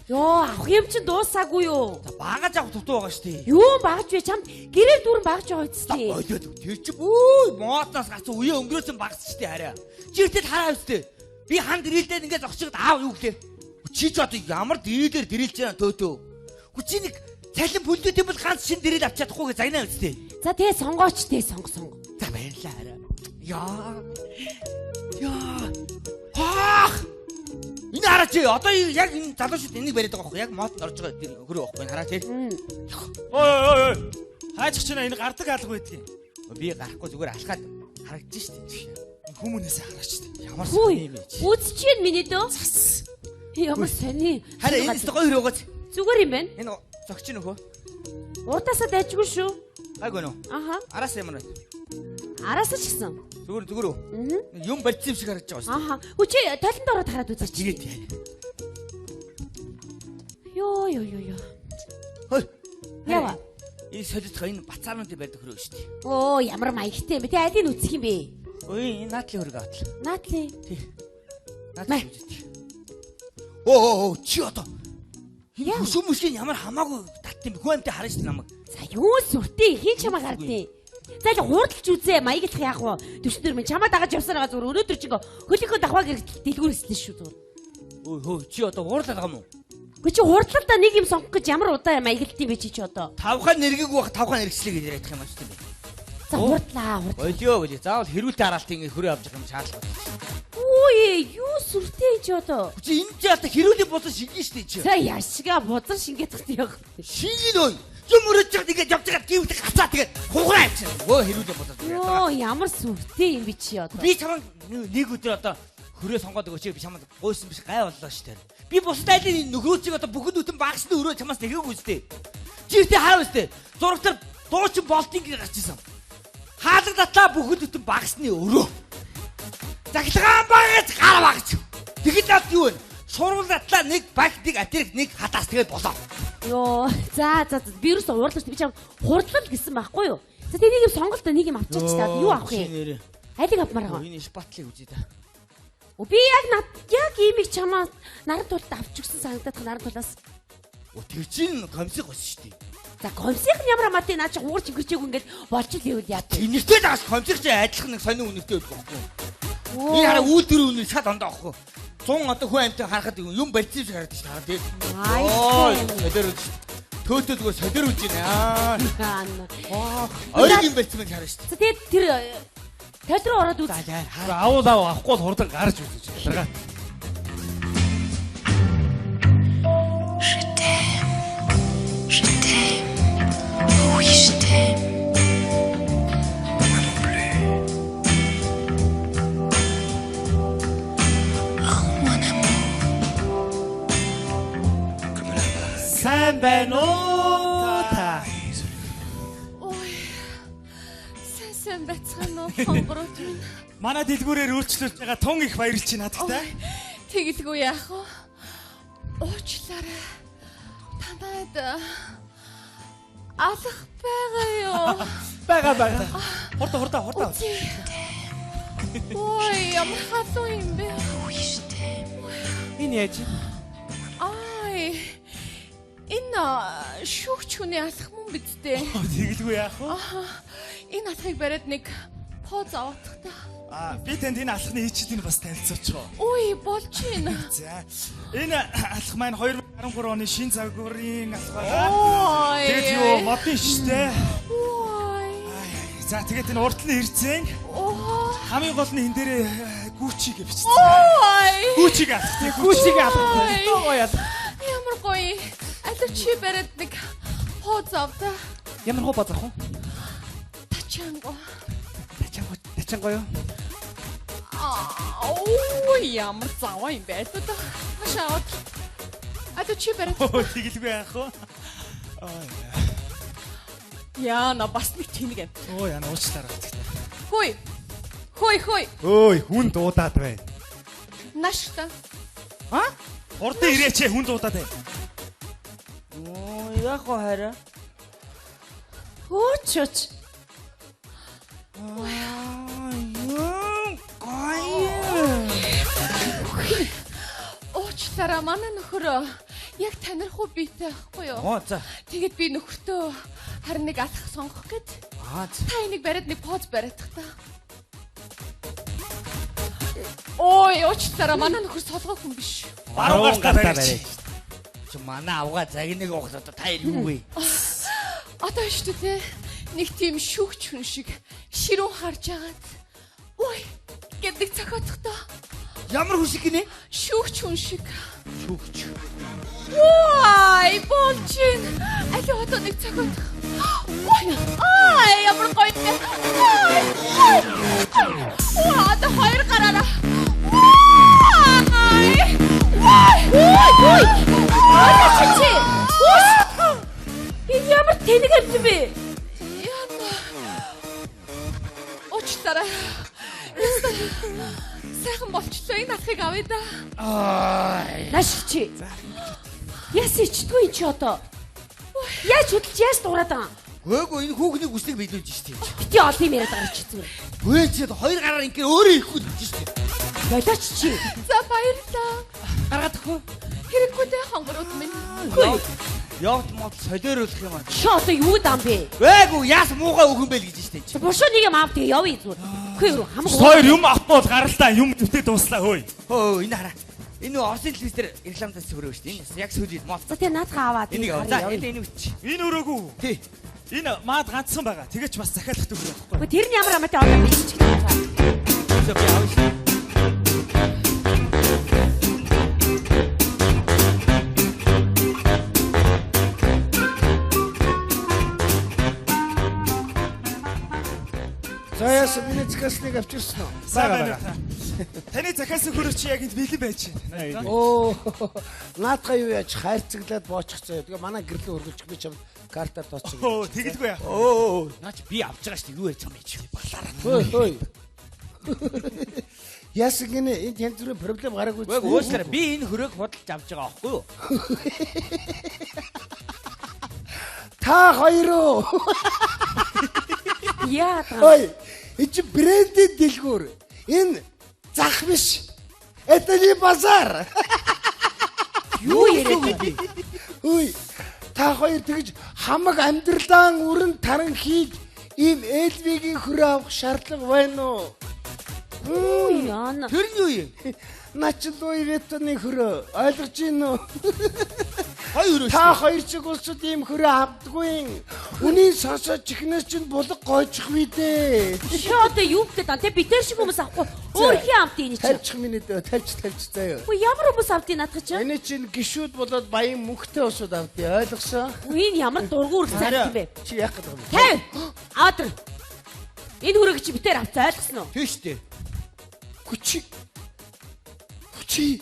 Йоо, авах юм чинь дуусаагүй юу? За багаж авах дутуу байгаа шүү дээ. Юу багаж вэ? Чамд гэрээр дүүрэн багаж байгаа үсттэй. Болоод тэр чи бүү моотноос гарсан үе өнгөрөөсөн багс шүү дээ хараа. Жиртэл хараа үсттэй. Би хан дрилдээд ингээд зогсчиход аав юу гэлээ. Чи ч одоо ямар дрилээр дрилж байгаа төөтөө. Үгүй чи нэг цалин бүлдүүд юм бол ганц шин дрил авч чадахгүй гэж загнаа үсттэй. За тэгээ сонгооч тээ сонго сонго. За баярлалаа хараа. Яа. Яа. Хаах. Энэ хараач одоо яг энэ залуучууд энийг бариад байгаа байхгүй яг моотод орж байгаа тэр хөрөө байхгүй хараач. Ой ой ой. Хаачих чинь энэ гардаг алга байдгийг. Би гарахгүй зүгээр алхаад харагдаж шүү дээ. Хүмүүнээс хараач дээ. Ямар сони юм бэ? Үзчихээн миний дөө. Ямар сони. Хараа энэ өстө гоё хөрөө өгөөч. Зүгээр юм байна. Энэ зогч нөхөө. Урдаасаа дайжгүй шүү. Гайгүй нөө. Аха. Араас ямар вэ? Араасаа ч гэсэн. Зүгээр зүгээр үү? Юм барьсан юм шиг харагдаж байгаа шүү. Аха. Хөө чи толинд ороод хараад үзээч. Тэгээд. Йоо ёо ёо ёо. Хой. Ява. Энэ солилцох энэ бацаануудын барьдаг хөрөө шүү дээ. Оо ямар маягтай юм бэ? Тэ алийг үзэх юм бэ? Ой энэ наадлын хөрөг автлаа. Наадлын. Тий. Наадлын үзэх. Оо чи одоо хөшөө мөшийн ямар хамаагүй татсан бэ? Хүн амтай харна шүү дээ намайг. За юу сүртэй хин чамаа гардیں۔ За л хурдалж үзээ маяглах яах вэ? 44 минь чамаа дагаж явсаар байгаа зүгээр өнөөдөр чи ингээ хөлийнхөө давхаа гэртэл дэлгүүр эслэн шүү зүгээр. Өө хөө чи одоо уурлаад байгаа юм уу? Үгүй чи хурдлал да нэг юм сонгох гэж ямар удаа маяглалт юм бэ чи одоо? Тавхаа нэргийгүй байх тавхаа нэргслээ гэж яриадах юм аа шүү дээ. За хурдлаа хурдлаа. Болио болио. Заавал хэрүүлтэй хараалт ингээ хөрөө авч явах юм шаардлага. Үгүй юу сүртэй чи одоо? Чи энэ чи одоо хэрүүлийн бузар шингэн шүү дээ чи. За яшгаа бузар шингээд явах. Шингэн өө. Юм өрөөж чад ингээд явж байгаа гівд гацаа тэгээд хугараа авчихна. Өө хэрүүлийн бузар. Йоо ямар сүртэй юм бэ чи одоо? Би чамайг нэг өдөр одоо хөрөө сонгоод өгөөч би чамд гуйсан биш гай боллоо шүү дээ. Би бусад айлын нөхрөөчийг одоо бүхэн нүтэн багсны өрөө чамаас нэхээгүй үстэй. Жиртэй хараа үстэй. Зурагтар дуучин болтын гэж гарч исэн. Хаалга татлаа бүхэн нүтэн багсны өрөө. Захилгаан багаж гар багаж. Тэгэхэд над юу вэ? Сургууль татлаа нэг баг нэг атерик нэг хатаас тэгээд болоо. Йоо за за би ерөөсөө уурлаа шүү дээ. Би чам хурдлал гэсэн байхгүй юу? За тэг нэг юм сонголт нэг юм авчаач та юу авах юм? Алиг авмаар байгаа. Энэ шпатлыг үзье та. Би яг над яг иймийг чамаа наран тулд авч өгсөн санагдах наран тулаас. Оо тэр чинь комисыг гоц шүү дээ. За комисыг нь ямар хамаатай наа чи хугарч өнгөрчээгүй ингээд болж л ивэл яа. Тэнэртэй дагаж комисыг чи адилхан нэг сонин үнэртэй байдаг байхгүй. Энэ хараа үйлдвэр үнэр шат ондоо байхгүй. 100 одоо хүн амьтан харахад юм болцсон юм шиг харагдаж шүү дээ. Аа. Солиор үз. Төөтөө зүгээр солиор үз гинэ. Аа. Ойр юм болцсон юм харна шүү дээ. За тэгээд тэр тал руу ороод үз. Аавал аав авахгүй бол хурдан гарч үзэж ядаргаа. Je t'aime. Je t'aime. Oui, je t'aime. Moi non plus. Oh, mon amour. Comme la vague. Сайн байна уу та? Ой. Сайн сайн байцгаана уу хонгорууд минь. Манай дэлгүүрээр өөрчлөлж байгаа тун их баярлж байна надтай. Тэгэлгүй яах вэ? Уучлаарай. Танад алах байгаа юу? Бага бага. Хурдан хурдан хурдан. Ой, ямар халуун юм бэ? Oui, je t'aime. Энэ яаж? Ай. Энэ шүүгч хүний алах мөн биз дээ. Тэгэлгүй яах вэ? Энэ алхыг бариад нэг поз аваадах та. Аа, би танд энэ алхны хийчлэлийг бас танилцуулчих. Ой, болж байна. За. Энэ алх маань 2013 оны шин загварын алх байгаа. Ой. Тэгээд юу модын штэ. Ой. За тэгээд энэ урд нь ирцэн. Оо. Хамгийн гол нь энэ дээр Гүчи гэж бичсэн. Ой. Гүчиг алах тий Гүчиг алах. Ой. Гоё алах. Ямар гоё. Алив чи бариад нэг поз авда. Ямар хуу базах уу? Тачаанго. Тачаанго тачаанго юу? Аа, ой, ямар заваа юм бэ? Алив та. Хашаа аваад. Алив чи бариад. Тэгэлгүй яах вэ? Ой. Яа, на бас нэг тэнэг юм. Ой, яна уучлаарай. Хүй. Хүй, хүй. Өөй, хүн дуудаад байна. Нааш та. А? Хурдан ирээч хүн дуудаад байна. Оо яах вэ хараа? Хөөч өч. Юм гоё. Уучлаарай, манай нөхөр Яг танирхуу биетэй байхгүй юу? Оо за. Тэгээд би нөхөртөө харин нэг алах сонгох гээд Аа за. та энийг бариад нэг поз бариадах та. Ой, уучлаарай. Манай нөхөр солгоо хүн биш. Баруун гартаа бариач. Чи манай авгаа загныг уухад одоо та юу вэ? Одоо шүү дээ. Нэг тийм шүүгч хүн шиг ширүүн харж агаад. Ой, гэдэг цохиоцох та. Ямар хүн шиг гинэ? Шүүгч хүн шиг. Шүүгч. Ой, болчин. Аль одоо нэг цохиоцох. Ой, ай, ямар гоё. Ой, ой. Ой, одоо хоёр гараараа. Ой. Ой, Ой, ой. Ой, чи. Үш. Энэ ямар тэнэг юм бэ? Яна. Уучлаарай. Яста. Сайхан болчлоо. Энэ алхыг авъя да. Нааш чи. Яс ичдгүй чи одоо. Яаж хөдөлж яаж дуурайд байгаа юм? Гөөгөө энэ хүүхний хүслийг биелүүлж штеп. Бити олон юм яриад байгаа чи зүгээр. Гөө чи хоёр гараар ингээ өөрөө ирэхгүй л гэж штеп. Болооч чи. За баярлалаа. Гаргаад өгөө. Хэрэггүй дээ хонгорууд минь. Явт мод солиоруулах юм аа. Чи одоо юу дам бэ? Гөөгүй яас муухай өөхөн бэ л гэж штеп. Бушуу нэг юм аав тэгээ явъя зүгээр. Үгүй юу хамаг. Хоёр юм авахгүй бол гаралтаа юм зүвтээ дууслаа хөөе. Хөө энэ хараа. Энэ нөө Оросын телевиз дээр рекламдаас хөрөө штеп. Энэ яг сүүлийн мод. За тэгээ наадхаа аваад. Энийг ав. За энэ үуч. Энэ өрөөгүй. Тий. Энэ маад ганцхан байгаа. Тэгээч бас захиалах төгрөө байхгүй. Үгүй тэр нь ямар амаатай одоо биччих наадхаа. За би авна штеп. За яасан миний захиасныг авчирсан уу? Сайн байна уу та? Таны захиалсан хөрөө чи яг энд бэлэн байж байна. Оо наадхаа юу яаж хайрцаглаад боочих заяа. Тэгээ манай гэрлэн өргөлчих би чам картаар тооцсон. Өө тэгэлгүй яа. Өө наа чи би авч байгаа штеп. Юу ярьж байгаа юм бэ чи? Балаараа. Хөөе хөөе. Яасан гинэ энд янз бүрийн проблем гараагүй. Гөөг уучлаарай. Би энэ хөрөөг худалж авч байгаа аахгүй юу? Та хоёр уу? Яа. Ой, энэ чи брендийн дэлгүүр. Энэ зах биш. Этели базар. Юу яриад бэ? Үй, та хоёр тэгж хамаг амьдралаа өрн таран хийж ийм LV-гийн хөрөө авах шаардлага байна уу? Үгүй яана. Тэр нь юу юм? Наа чи Луи Виттоны хөрөө ойлгож байна уу? Хоёр хөрөө. Та хоёр чиг улсад ийм хөрөө авдаггүй. Үнийг сонсоод чихнээс чинь булаг гойчих вий дээ. Чи одоо юу гэдэг аа? Тэ битэр шиг хүмүүс авахгүй. Өөр хин авд энэ чи. Тавьчих миний дөө, тавьч тавьч заяа. Үгүй ямар хүмүүс авд энэ наадах чи? Энэ чинь гişүүд болоод баян мөнгөтэй улсууд авдیں۔ Ойлгосон? Үгүй энэ ямар дургу үргэлж авд юм бэ? Чи яах гэдэг юм бэ? Тавь. Аваад ир. Энэ хөрөөг чи битэр авцаа ойлгосон уу? Тийм штеп. Хүчи. Хүчи.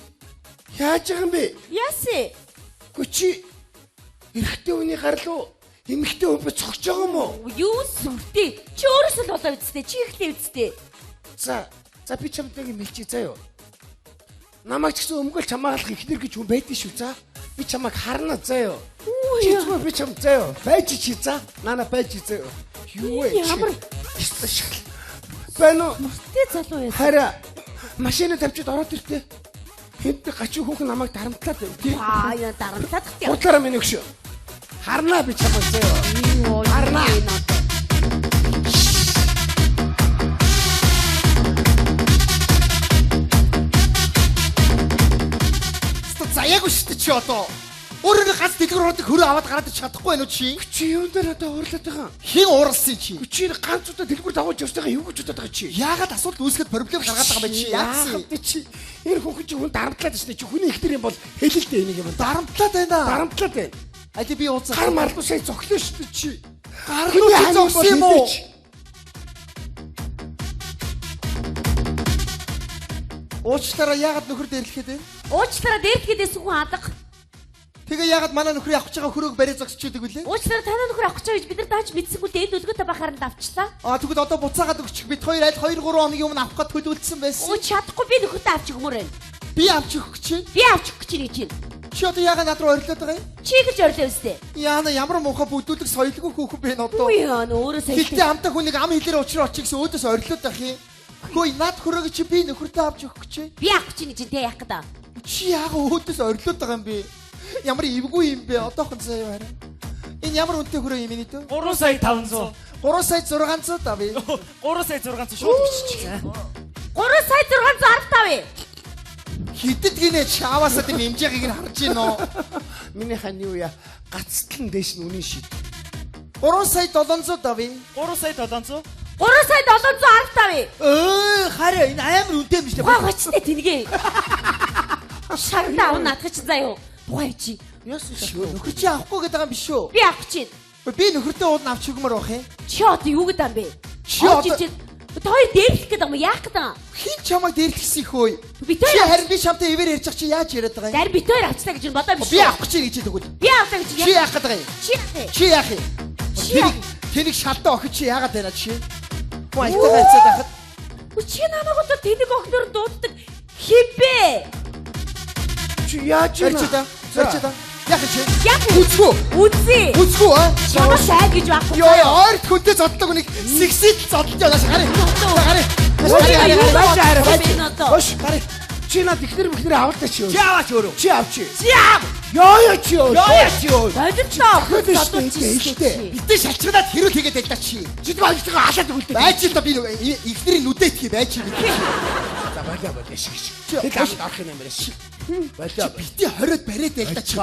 Яаж байгаа юм бэ? Яасан? Хүчи. Эрэгтэй хүний гарлуу эмэгтэй хүн би цогч байгаа юм уу? Юу сүртэй? Чи өөрөөсөө л болоо үсттэй. Чи ихлээ үсттэй. За, за би чамд нэг юм хэлчихье заяа. Намайг ч гэсэн өмгөөл чамааглах ихнэр гэж хүн байдэн шүү за. Би чамайг харна заяа. Чи зүгээр би чамд заяа. Байж чи за. Нана байж заяа. Юу вэ? Ямар шал. Байна уу? Мөртэй залуу байсан. Хараа машины тавьчид ороод иртээ. Хэнт гачин хүүхэн намайг дарамтлаад байв тий. Аа яа дарамтлаад тий. Худлаараа минь өгшөө. Харнаа би чамайг заяа. Харнаа. Заяагүй шүү дээ чи одоо. Өөрөө нэг гац дэлгүүр ороод хөрөө аваад гараад чадахгүй байх уу чи? Чи юун дээр одоо уурлаад байгаа юм? Хин ууралсан чи? Чи ганц удаа дэлгүүр дагуулж явсныхаа юу гэж бодоод байгаа чи? Яагаад асуудал үүсгэхэд проблем гаргаад байгаа юм бэ чи? Яасан бэ чи? Энэ хүүхэн чи хүн дарамтлаад байна чи. Хүний ихтер юм бол хэлэлтэй энийг юм. Дарамтлаад байна. Дарамтлаад байна. Али би ууцсан. Гар марлуу сая зөглөө шүү дээ чи. Гарлуу зогсон юм уу? Уучлаарай яагаад нөхөр дээрлэхэд вэ? Уучлаарай дээрлэхэд байсан хүн алга. Тэгээ яагаад манай нөхрийг авах гэж байгаа хөрөөг бариа зогсож идэг вүлээ? Уучлаарай танай нөхөр авах гэж байгаа гэж бид нар дааж мэдсэнгүй л энд өлгөтэй бахаар нь давчлаа. Аа тэгвэл одоо буцаагаад өгчих. Бид хоёр аль 2 3 хоногийн өмнө авах гэж төлөвлөсөн байсан. Өө чадахгүй би нөхөртөө авч өгмөр байна. Би авч өгөх гэж чинь. Би авч өгөх гэж чинь чинь. Чи одоо яагаад над руу орилоод байгаа юм? Чи гэж орилоо үстэй. Яана ямар муухай бүдүүлэг соёлгүй хүүхэн бэ одоо. Үгүй яана өөрөө соёлтой. Гэхдээ амтай хүнийг ам хэлээр учраа очих гэсэн өөдөөс орилоод байх юм. Хөөе над хөрөөг чи би нөхөртөө авч өгөх гэж чинь. Би авах гэж чинь тэ яах гэдэг. Чи яагаад өөдөөс орилоод байгаа юм бэ? Ямар эвгүй юм бэ? Одоохон заяа харин. Энэ ямар үнэтэй хөрөө юм энэ дөө? 3 сая 500. 3 сая 600 давъя. 3 сая 600 шууд биччих. 3 сая 615. Хидэд гинэ чааваасаа тийм хэмжээгийг нь харж гин үү? Миний хань юу яа? Гацтал нь дээш нь үнийн шид. 3 сая 700 давъя. 3 сая 700. 3 сая 715. Өө хараа энэ амар үнэтэй юм шүү дээ. Тухай хүчтэй тэнгээ. Шарна авна наадах чинь заяа. Тухай чи. Яасан шүү. Нөхөр чи авахгүй гэдэг юм биш үү? Би авах чинь. Би нөхөртөө уул нь авч өгмөр байх юм. Чи одоо юу гэдэг юм бэ? Чи одоо Та хоёр дээрлэх гэдэг юм яах гэдэг юм? Хин чамайг дээрлэхсэн их хөөе. Би Чи харин би чамтай ивэр ярьж чи яаж яриад байгаа юм? Зарим бит хоёр авчлаа гэж бодоо биш. Би авах гэж гэж тэгвэл. Би авлаа гэж. Чи яах гэдэг юм? Чи яах юм? Чи яах юм? Чи тэнийг шалтаа охид чи яагаад байна чи? Муу альтайгаа харьцаад байхад. Чи намайг одоо тэнэг охиноор дууддаг хибэ. Чи яаж юм? Ярьж та. Яах чи? Яах Үзгүй. Үзье. Үзгүй аа. Чамаас ай гэж байхгүй. Йоо ойрт хүнтэй зодтолдог үнийг сексид зодтолж яваа гарыг. Гарыг. Гарыг. Ош гарыг. Чи над ихнэр мөхнөр авал та чи. Чи аваач өөрөө. Чи авчи. Чи ав. Йоо ёо чи өө. Йоо ёо чи өө. Бололцоо. Штэ. Битээ шалчгадаад хэрүүл хийгээд байлаа чи. Чи тэг ажлгаа алаад өгөлтэй. Байж л та би ихнэрийн нүдээ тхий байж би. За болоо болоо шиг. Тэг амд орох юм байна шиг. Болоо. Битээ хориод бариад байлаа чи.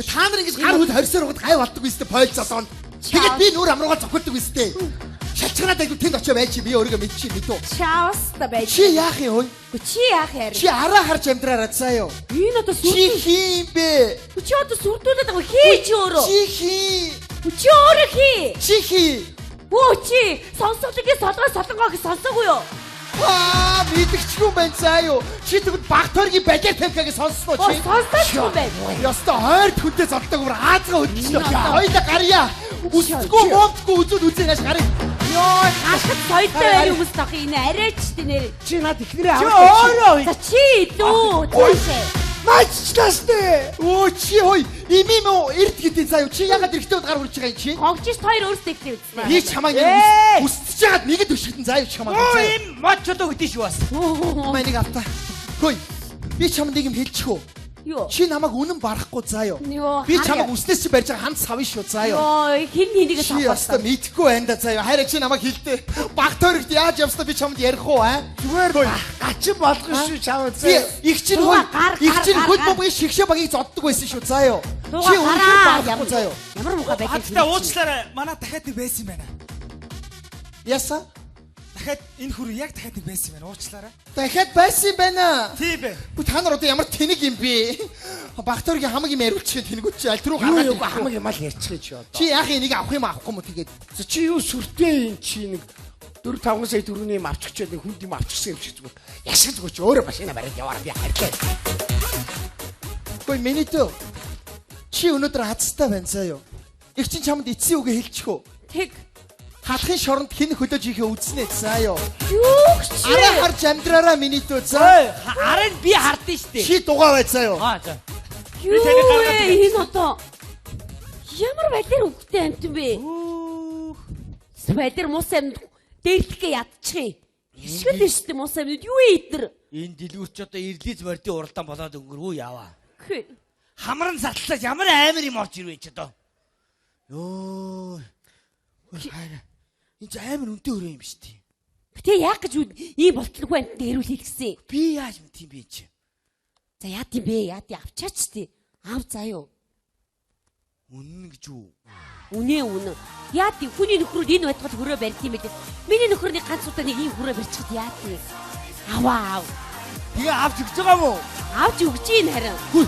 Та нар ингэж гар хөл хорьсоор угд гай болдог биз дээ пойл зодоонд. Тэгээд би нүур амруугаа зохиолдог биз дээ. Шалчганаад айгу тэнд очоо байж би өөрийгөө мэдчих мэдүү. Чаавста байж. Чи яах юм хөөе? Чи яах яар? Чи араа харж амьдраараа заа юу? Энэ одоо Чи хин бэ? Чи одоо сүрдүүлээд байгаа хий чи өөрөө. Чи хин. Чи өөрөө хий. Чи хий. Өө чи сонсгологийн солгоо солонгоо гэж сонсоогүй юу? Аа мэдгчгүй юм байна заа юу? Чи тэгвэл баг тойргийн балер тавькагийг сонссноо чи? Сонсоогүй юм байна. Ёстой ойрт хүнтэй зодтолдог бүр Аазгаа хөдөлчихлөө. Хоёлаа гарья. Үсдэггүй муумдгүй үзүүл үзээ нааш гарыг. Йоо, хашгад соёлтой байр хүмүүс тох энэ арайч тэнэр. Чи над ихнэрээ Чи авал. өөрөө. За чи илүү цаашаа. Маччлаас дээ. Өө чи хой им юм уу эрт гэдэг заа юу? Чи ягаад эргэтэй гар хүрч байгаа юм чи? Гогжиш хоёр өөрсдөө ихтэй үзсэн. Би чамайг нэг үсэж яагаад нэгэд өшгөтөн заа юу чамайг. Өө им мод чодоо хөтөн шүү бас. Манай нэг автаа. Хөөе. Би чамд нэг юм хэлчих үү? Юу? Чи намайг үнэн барахгүй заа юу? Йоо, Би харъя. чамайг үснээс чи барьж байгаа ханд савна шүү заа юу? Йоо, хин хэнийг Чи ёстой мэдхгүй байна да заа юу? Харин чи намайг хэлдэ. Баг тойрогт яаж явснаа би чамд ярих уу аа? Зүгээр гачин болгон шүү чамаа Би заа. их чинь Дууга, хөл гар, их гар, чинь гар, хөл гар. бомбын шигшээ багийг зоддог байсан шүү заа юу? Дууга, Чи үнэхээр гараа. барахгүй заа юу? Ямар муухай байдал. Хаттай уучлаарай. Манай дахиад нэг байсан юм байна. Яса? Дахиад энэ хөрөө яг дахиад нэг байсан юм байна. Уучлаарай. Дахиад байсан юм байна. Тийм бэ. Бү та нар одоо ямар тэнэг юм бэ? Баг тойргийн хамаг юм яриулчих тэнэгүүд чи аль руу Юу гаргаад юу ирэх вэ? хамаг юм ал ярьчих чи одоо. Чи яах юм энийг авах юм авахгүй юм тэгээд. За чи юу сүртэй юм чи нэг 4 5 сая төгрөгийн юм авчих чад нэг хүнд юм авчихсан юм шиг зүгээр. Яшиг зүгээр чи өөрөө машина бариад яваараа би харьлаа. Үгүй миний дөө. Чи өнөөдөр хазтай байна заа юу? Их чин чамд эцсийн үгээ хэлчих үү? Тэг. Халахын шоронд хэн хөлөөж хийхээ үзнэ заа юу? Юу ч. Араа харж амьдраараа миний дөө заа. Ой араа нь би хардсан шүү дээ. Чи дугаа бай заа юу? Аа за. Юу таныг гаргаад вэ? ирэх. Энэ одоо ямар балер хөвгтэй амт юм бэ? Балер мус амт дээрлэхгээ ядчих юм. Шиг л шүү дээ мус амт юу идэр? Энэ дэлгүүр чи одоо ирлиз мордын уралдаан болоод өнгөрвөө яваа. Хэ. Хамран затлаа ямар амар юм орж ирвэ чи одоо. Йоо. Хайраа. Энэ чи амар үнэтэй өрөө юм шүү дээ. Гэтэ яах гэж ийм болтлоггүй амтанд хэрүүл хийлгэсэн. Би яаж мэд юм бэ чи? За яад юм бэ? Яад авчаач тий. Ав заа юу? Үнэн гэж үү? Үнэ үнэ. Яад юм? Хүний нөхрүүд энэ байтгал хөрөө барьд юм билээ. Миний нөхөрний ганц удаа нэг ийм хөрөө барьчихад яад юм? Аваа ав. Тэгээ авч өгч байгаа мó? Авч өгч ийн харин. Хүй.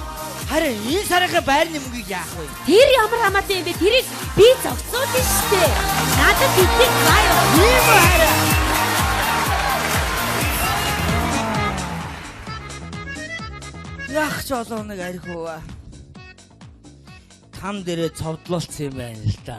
Харин энэ сарынхаа байрны мөнгийг яах вэ? Тэр ямар хамаатай юм бэ? Тэрийг би зогсоолно шүү дээ. Надад итгэх заа юу? Тийм үү харин. Яах ч олон нэг арх уу. Там дээрээ цовдлолцсон юм байна л да.